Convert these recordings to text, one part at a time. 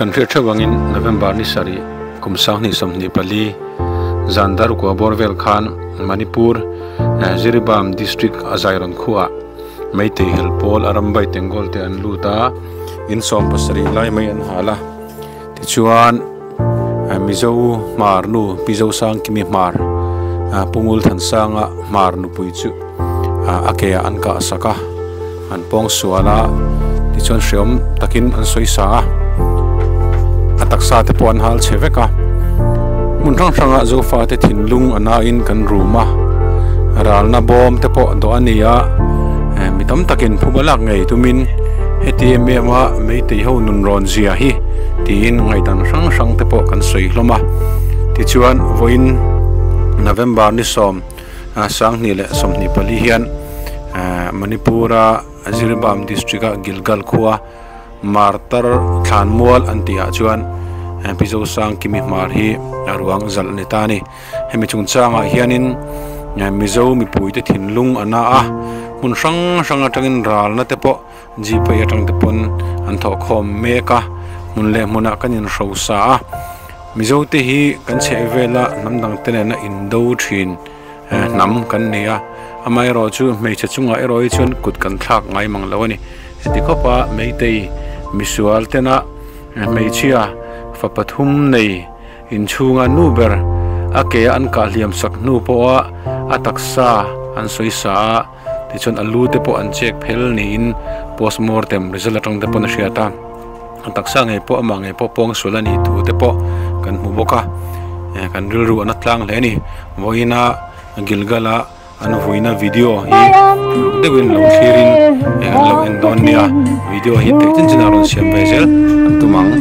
Kan hriat theuh angin November ni sarih kum sanghnih 24 zan dar kua bawr vel khan Manipur Jiribam district a Zairawn khuaah Meitei helh pawl a rambai Tengol te an lut a, in 17 lai mai an hal a. Tichuan Mizo hmar nu Pi Zosangkimi hmar Pu Ngulthansanga hmar nupui chu a ke ah an kah sak a, an pawng sual a, tichuan hreawm takin an sawi sa a, a taksa te pawh an hal chhe vek a. Hmun hrang hrangah Zofa te thinlung a nain kan rum a, ralna bawm te pawh dawh a ni a, mi tam takin phuba lak ngei tumin heti em em a Meitei ho nun rawn zia hi tiin ngaihdan hrang hrang te pawh kan sawi hlawm a. Tichuan vawiin November ni 10, 2024 hian Manipur-a Jiribam district-a Gilgal khua Martar Thlanmual an tihah chuan Pi Zosangkimi hmar hi a ruang zalh a ni ta a ni. Hemi chungchangah hianin Mizo mipuite thinlung a na a, hmun hrang hrang atangin ralna te pawh Gpay atang te pawn an thawhkhawm mek a, hmun leh hmunah kan inhrosa a. Mizo te hi kan chheh vela hnam dang te nena indo thin hnam kan ni a, amaherawh chu hmeichhe chungah erawh hi chuan kut kan thlak ngai mang lo a ni. Heti khawpa Meitei misual tena hmeichhia fa pathum nei inchhunga nu ber a ke a an kah hliam sak hnu pawha a taksa an sawi sa a, tichuan a lu te pawh an chek phel niin postmortem result atang te pawn a hriat a, a taksa ngei pawh amah ngei pawh pawngsual a nih thu te pawh kan hmu bawk a, kan rilru a na tlang hle a ni. Vawiina Gilgal-a an vuina video hi uluk deuhin lo thlirin an lo en dawn nia, video hi theih chin chin a rawn siam ve zel an tum ang.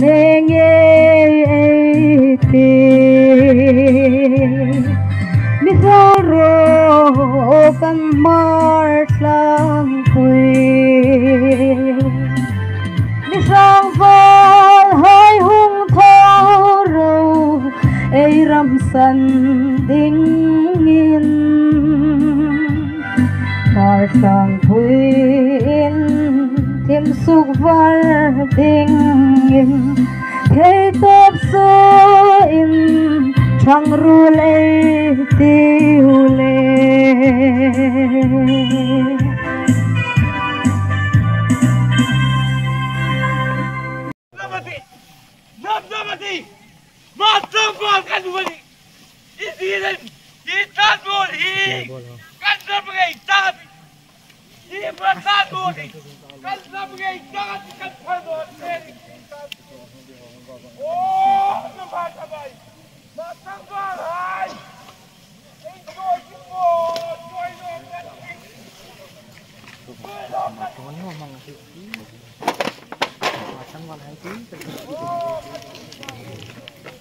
Nenge ti Mi ro kan mar tlang pui Mi sang val hai hung tho ro ei ram san ding in Mar sang pui in thêm suk var ding in thế top so in chang ru le tiu le Namati! Namati! Matambal kan wani! Isirin! Itanbol hi! Kan sabay tabi! Ibatanbol hi! Kan sabay tabi kan pano Oh, nabatabay! Matambal hay! Enjoy mo! Joy no!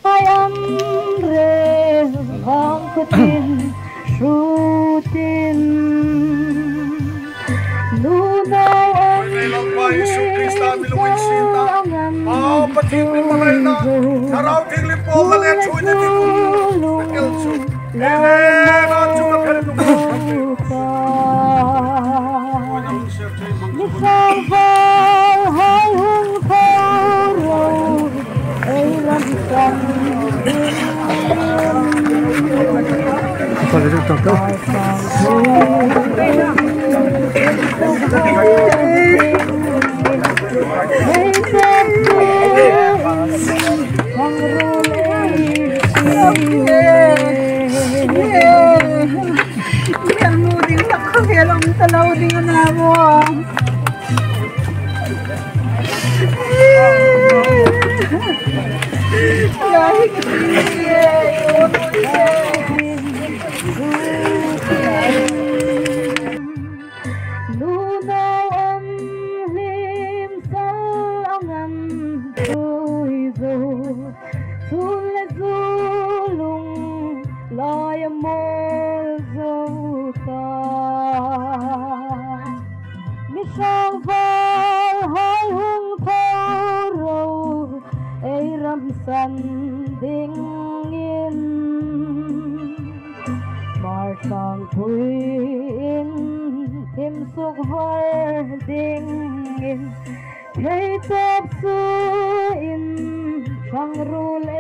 Ai âm rê vang ko tin ru tin lu nau âm Jesu Krista biluin sinta. Mau patin min malay na. Saraw tingli po la le chui na tin. Kel chu. Ene na chu ka phel tu. Mi sang val hai hung tho ro ei ram san Lu nau âm lim sal ang ngam tôi zo thu le zu lung lai mol zo ta mi sang val hai hung tho ro ei ram san ding in mar sang pui in thêm suk var ding in thế top su in chang ru le.